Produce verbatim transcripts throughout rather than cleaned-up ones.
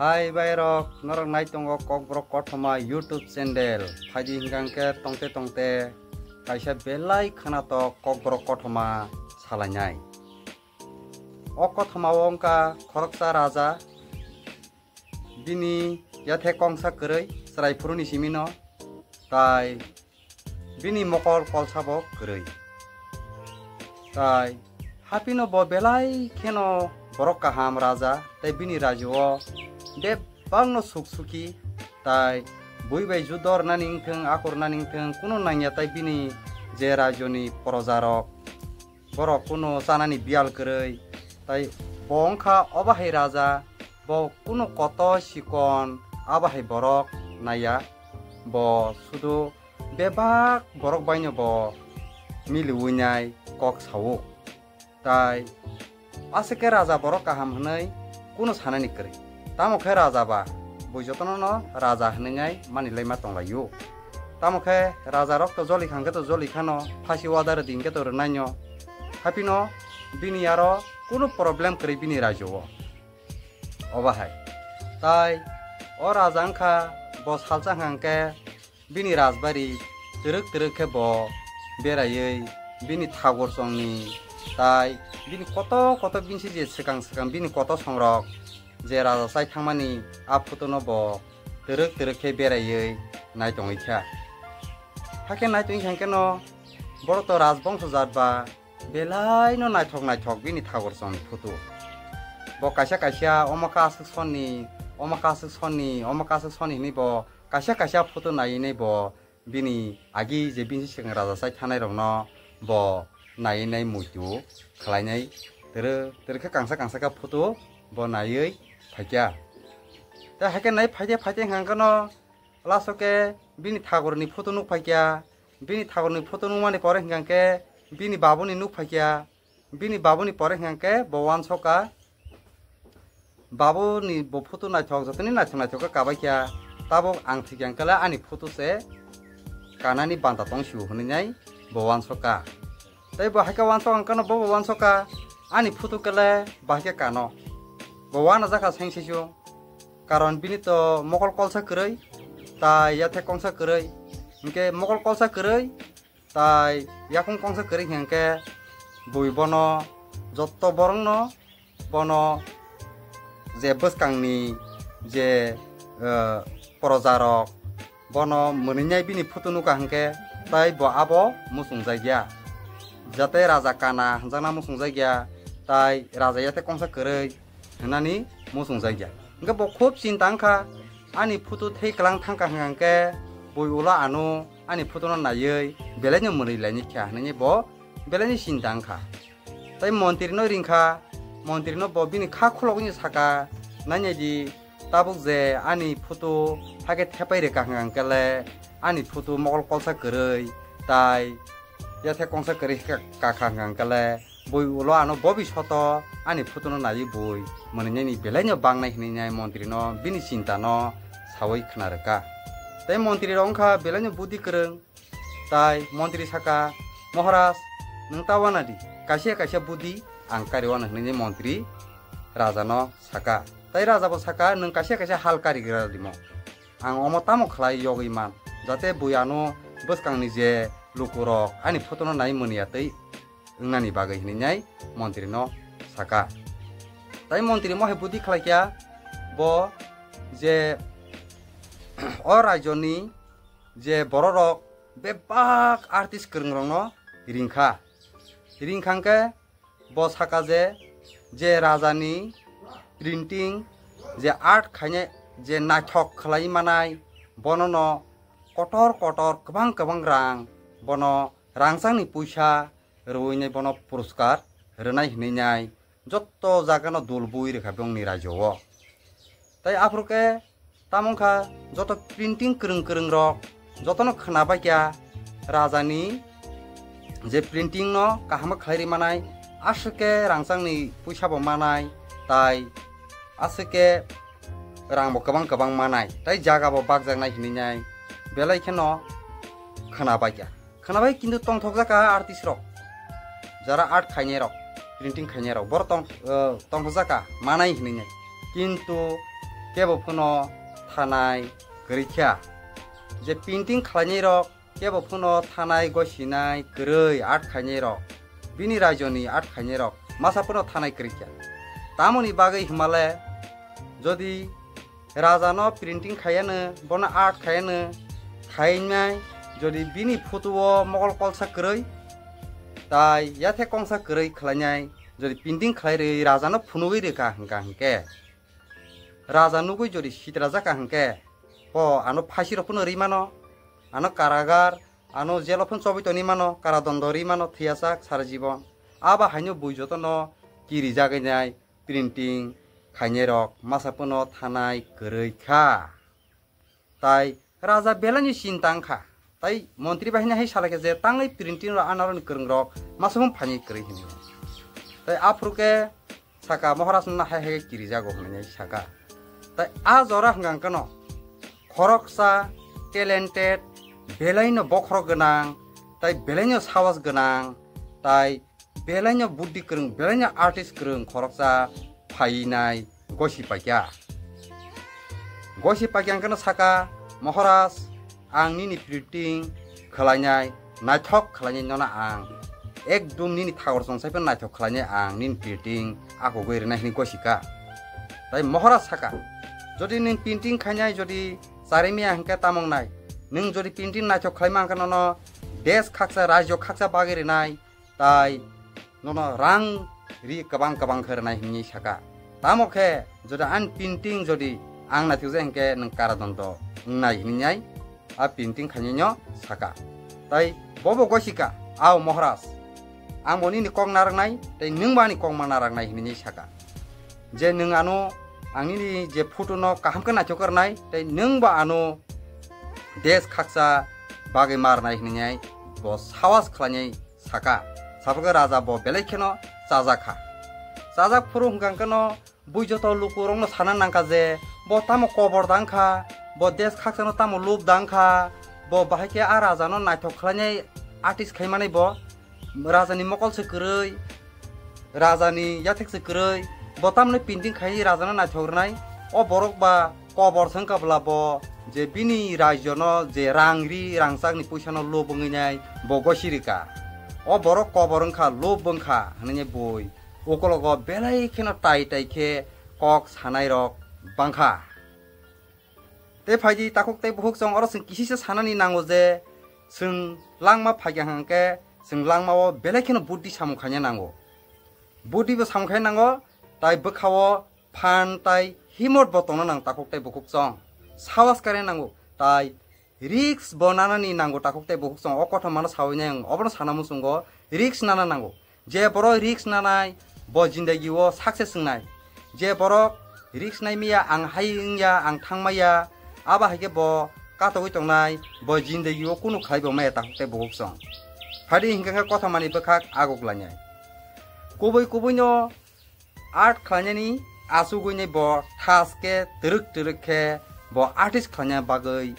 Hai bai rok, norok nai tongo Kokborok Kothoma YouTube channel. Phaidi hingkang khe tongte tongte kaisa belai khwnatok Kokborok Kothoma salainai. O kothoma o wngkha khoroksa raja, bini yathe kongsa kwrwi chwrai phuruni simino, tai bini mokol kolsabo kwrwi. Tai hapino bo belai kheno borok kaham raja, tai bini rajio bebakno suk suki, tai bui bai judo rwnani wngthwng, akur rwnani wngthwng, kunu nangya tai bini je rajoni projarok, borok kunu chanani biyal kwrwi, tai bo wngkha obo hai raja, bo kunu koto sikon abo hai borok naiya, bo sudu bebak borok baino bo miliwi nai kok sao. Tai aswk khe raja borok kaham hwnwi kunu sanani kwrwi. Tamo khe raja ba bui jotono no raja hwnwi nai mani laima tonglaio. Tamo khe raja rok to joli khang khe to joli khano, phasi wada rwdi hwnkhe to rwnaino. Hapino bini aro kunu problem kwrwi bini rajio. Obo hai. Tai o raja wngkha bo salsa hwnkha hwnkhe bini rajbari twrwk twrwk khe bo beraiwi bini thagur chongni tai bini koto koto bini je swkang swkang bini koto songrok je raja chai thangmani a photo no bo twrwk twrwk khe beraiwi nai tongwi kha. Hakhe nai tongwi kha hwnkhe no borok to rajbongso jat ba belai no naithok naithok bini thagur chongni photo. Bo kaisa kaisa omo khe aswk sonni, omo khe aswk sonni, omo khe aswk sonni hinwi bo kaisa kaisa photo naiwi nai bo bini agi je bini swkang raja chai thanai rokno bo naiwi nai muitu khlainai, tere tere khe kangsa kangsa khe photo bo naiwi phaikha. Tei haikhe nai phaide phaide hwnkha hwnkhe no last o khe bini thagurni photo nuk phaikha. Bini thagurni photo nukmani pore hwnkha hwnkhe bini babuni nuk phaikha. Bini babuni pore hwnkha hwnkhe bo uansukha. Babuni bo photo naithok, jotoni naithok naithok khe kabaikha. Tabuk ang thwikha hwnkhe le ani photo se kanani banta tongsio hwnwi nai bo uansukha. Tei bo haikhe uansuk ang kano bo bo uansukha ani photo kele bahai khe kano. Bo uanajakha seng seisu. Karon bini to mokol kolsa kwrwi, tai yathek kongsa kwrwi. Hinkhe mokol kolsa kwrwi, tai yakung kongsa kwrwi hinkhe bui bono jotto borokno bono je bwskangni je, eh, projarok bono mwnwinai bini photo nukha hwnkhe tai bo abo muchungjakya. Jate raja kana hwnjakna muchungjakya, tai raja yate kongsa kwrwi hwnani muchungjakya. Hwnkhe bo khub chinta wngkha, ani photo thei kwlang thangkha hwnkhe bui ulo ano ani photo no naiwi belaino mwnwi laini kha hwnwi bo belaino chinta wngkha. Tai montri no ringkha, montri no bo bini kha khulogwi saka, "Nainai di, tabuk je ani photo hakhe thepai rwkha hwnkha hwnkhe le ani photo mokol kolsa kwrwi, tai yathe kongsa kwrwi kha, kakha hwnkha hwnkhe le bui ulo ano bobi soto ani photo no naiwi bui mwnwi nini belai no bangnai," hwnwi nai montri no bini chinta no sawi khna rwkha. Tai montri rok wngkha belai no budi kwrwng. Tai montri saka, "Maharaj, nwng ta uana di, kaisa kaisa budi ang kari uana," hwnwi montri raja no saka. Tai raja bo saka, "Nwng kaisa kaisa hal kari gra rimo. Ang omo tamo khlai yogwi man, jate bui ano bwskangni je lukurok ani photo no nai manya twi wngnani bagwi," hwnwi nai montri no saka. Tai montri mo hai budi khlai kya, bo je o rajyoni je bororok bebak artist kwrwngrokno ringkha. Ringkha hwnkhe bo saka je, je rajani printing, je art khainai, je naithok khlai manai, bonono kotor kotor kwbang kwbang rang, bono rangchakni puisa rwinai bono puruskar rwnai hwnwi nai jotto jagano dul bui rwkha bongni rajyo o. Tai aphuru khe tamo wngkha joto printing kwrwng kwrwng rok jotono khwna baikya rajani je printing no kaham khlai ri manai, aswk khe rangchakni puisa bo manai, tai aswk khe rang bo kwbang kwbang manai, tai jaga bo bakjaknai hinwi nai belai kheno khwna baikya. Khwnabai kintu tongthokjak kha artist rok, jara art khainai rok, printing khainai rok, borok tong, eh, tongthokjak kha manai hinwi nai. Kintu kebo phano thanai kwrwi kha. Je painting khlainai rok kebo phano thanai gosinai kwrwi art khainai rok, bini raijoni art khainai rok masa phano thanai kwrwi kha. Tamoni bagwi himale jodi rajano printing khaiano, bono art khaiano, khainai jodi bini photo o mokol kolsa kwrwi tai yathe kongsa kwrwi khlainai jodi painting khlai rwi rajano phunugwi rwkha hwnkha hwnkhe, raja nugwi jodi sitrajak kha hwnkhe, bo ano phaisirok phano rwi mano, ano karagar, ano jelo phano chobwi tongwi mano, karadondo rwi mano, thwiyasak sara jibon. Abo haino bui jotono kirijagwi nai printing khainai rok masa phano thanai kwrwi kha. Tai raja belaino chinta wngkha. Tai montri bahai hai salai khe je tangwi printing rok anaroni kwrwng rok masa phano phainai kwrwi hinwi. Tai aphuru khe saka, Maharaj no hai hai kirijago hinwi saka. Tai a jora hwnkha khe no khoroksa talented, belaino bokhorok gwnang, tai belaino sahos gwnang, tai belaino buddhi kwrwng, belaino artist kwrwng khoroksa phainai gosi paikha. Gosi paikha hwnkhe no saka, Maharaj, ang nini printing khlainai, naithok khlainai nono ang ekdum nini thagor chong sai phano naithok khlainai ang nini printing akugwi rwnai hinwi gosi kha. Tai Maharaj saka, jodi nwng printing khainai jodi charimya hwnkhe tamung nai, nwng jodi printing naithok khlaima hwnkhe nono desh khaksa, rajyo khaksa bagwi rwnai, tai nono rang ri kwbang kwbang khe rwnai hinwi saka. Tamo khe jodi ani printing jodi ang naithokjak hwnkhe nwng karadondo wngnai hinwi a printing khainai no saka. Tai bobo gosi kha, "Ao Maharaj, ang bo nini kok narwknai, tei nwng bo ani kok ma narwknai," hinwi saka. Je nwng ano ang nini je photo no kaham khe naithok rwnai, tei nwng bo ano desh khaksa bagwi ma rwnai hinwi bo sahos khlainai saka. Saphurkhe raja bo belai kheno chajak kha. Chajak phuru hwnkha khe no bui joto lukurokno sana nangkha je bo tamo kobor da wngkha, bo desh khaksano tamo lup da wngkha, bo bahai khe a rajano naithok khlainai artist khai manai bo. Rajani mokol se kwrwi, rajani yathek se kwrwi, bo tamni painting khai rajano naithok rwnai. O borok ba kobor se wngkha bwla bo je bini rajyono je rang ri rangchakni puisano lup wngwi nai bo gosi rwkha. O borok kobor wngkha, lup wngkha hwnwi bui ukologo belai kheno tai tai khe kok sanai rok bangkha. Tei phaidi takhuk tei bukhuk chwng oro chwng kisisa sanani nango je chwng langma phaikha hwnkhe chwng langmao belai kheno buddhi samung khaina nango. Buddhi bo samung khaina nango, tai bwkhao phan tai himot bo tongna nang takhuk tei bukhuk chwng. Sahos khaina nango, tai risk bo nanani nango takhuk tei bukhuk chwng. O kothomano sawi nai ang, obono sana muchungo risk nana nango. Je borok risk nanai, bo jindagi o success wngnai. Je borok risk nai maya, ang hai wngya, ang thang maya, abo hai khe bo katogwi tongnai, bo jindagi o kunu khlai bo maya takhuk tei bukhuk chwng. Phaidi hinkha khe kothomani bwkhak aguk lainai. Kubui kubui no art khlainani achugwi nai bo thas khe twrwk twrwk khe bo artist khlaina bagwi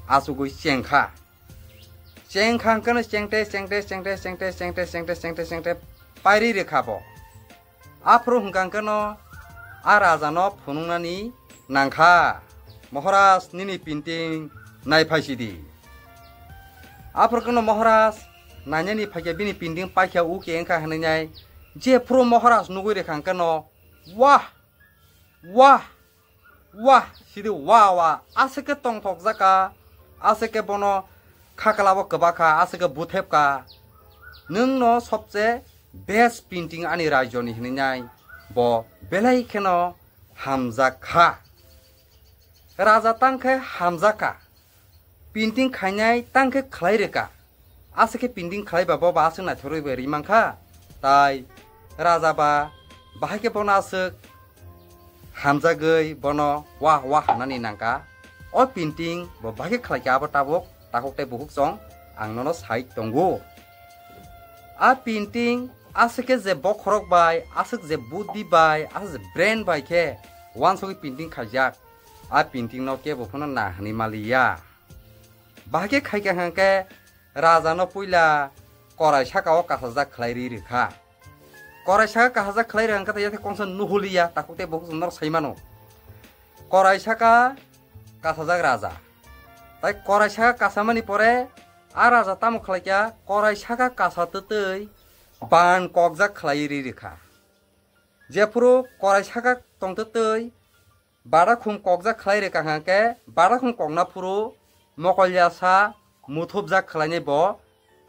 achugwi chengkha. Chengkha hwnkhe no chengte chengte chengte chengte chengte chengte chengte chengte pairi rwkha bo. Aphuru hwnkha hwnkhe no a raja no phunuknani nangkha, "Maharaj, nini painting nai phaisidi." Aphuru khe no Maharaj nainani phaikhe bini painting paikha, uke wngkha hwnwi nai. Jephuru Maharaj nugwi rwkha hwnkhe no, "Wah! Wah! Wah!" Sidi wah wah, aswk khe tongthokjak kha, aswk khe bono khaklabo kwbakha, aswk khe buthepkha. "Nwngno sobse best painting ani rajyoni," hwnwi nai bo belai kheno hamjak kha. Raja tang khe hamjak kha. Painting khainai tang khe khlai rwkha. Aswk khe painting khlai ba bo ba aswk naithorwi bai rwi mankha. Tai raja ba bahai khe bono aswk hamjagwi bono wah wah hwnani nangkha. O painting bo bahai khe khlai kha abo tabuk takhuk tei bukhuk chwng ang nono sai tongo. A painting aswk khe je bokhorok bai, aswk je buddhi bai, aswk je brain bai khe wansugwi painting khaijak. A painting no kebo phano na hwnwi maliya. Bahai khe khaikha hwnkhe raja no puila korai saka o kasajak khlai ri rwkha. Korai saka kasajak khlai rwkha hwnkhe yakhe kongsa nuhuliya, takhuk tei bukhuk norok sai mano. Korai saka kasajak raja. Tai korai saka kasamani pore a raja tamo khlaikha, korai saka kasa twtwi ban kokjak khlaiwi ri rikha. Jephuru korai saka tongtwtwi badakhum kokjak khlai rikha hwnkhe, badakhum kokna phuru mokol yasa muthupjak khlainai bo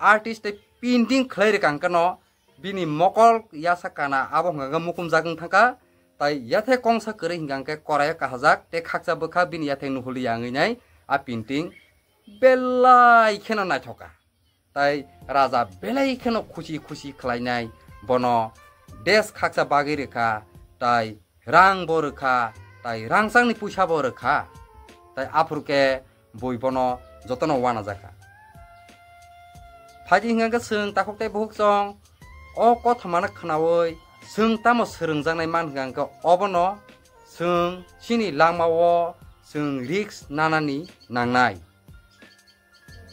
artist tei painting khlai rikha hwnkhe no bini mokol yasa kana abo hwnkha khe mukumjak wng thangkha, tai yathai kongsa kwrwi hwnkha khe korai kahajak tei khakcha bwkha bini yathai nuhuli yangwi nai a painting belai kheno naithoka. Tai raja belai kheno khusi khusi khlainai bono des khakcha bagwi rwkha, tai rang bo rwkha, tai rangchakni puisa bo rwkha. Tai aphuru khe bui bono jotono wanajakha. Phaidi hwnkha khe chwng takhuk tei bukhuk chwng o kothomano khnaui chwng tamo swrwngjaknai man hwnkha khe obono chwng chini langmao chwng risk nanani nangnai.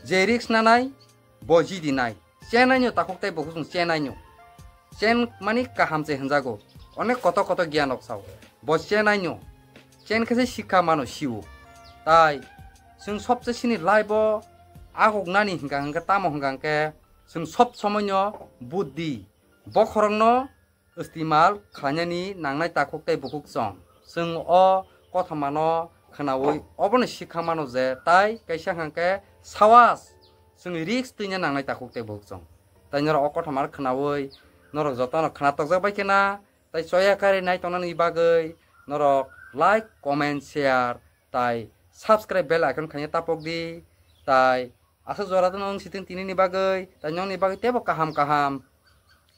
Je risk nanai, bo jidinai. Chenaino takhuk tei bukhuk chwng chenaino. Chen mani kaham se hwnjago. Onek koto koto giyan rok sao. Bo chenaino. Chen khe se sikha mano sio. Tai chwng sobse chini life o aguk nani hwnkha hwnkhe tamo hwnkha hwnkhe chwng sob somoino buddhi bokhorokno istimal khlainani nangnai takhuk tei bukhuk chwng. Chwng o kothomano khnaui obono sikha mano je tai kaisa hwnkha khe sawas chwng risk twina nangnai takhuk tei bukhuk chwng. Tai norok o kothomano khnaui norok jotono khna tokjak bai khe na, tai choya kari nai tongnani bagwi norok like, comment, share tai subscribe bell icon khaina tapok di. Tai aswk jora no wng siting tini ni bagwi, tai nokni bagwi teibo kaham kaham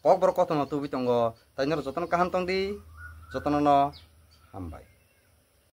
kokborok kothoma tubui tongo. Tai norok jotono kaham tong di, jotono no hambai.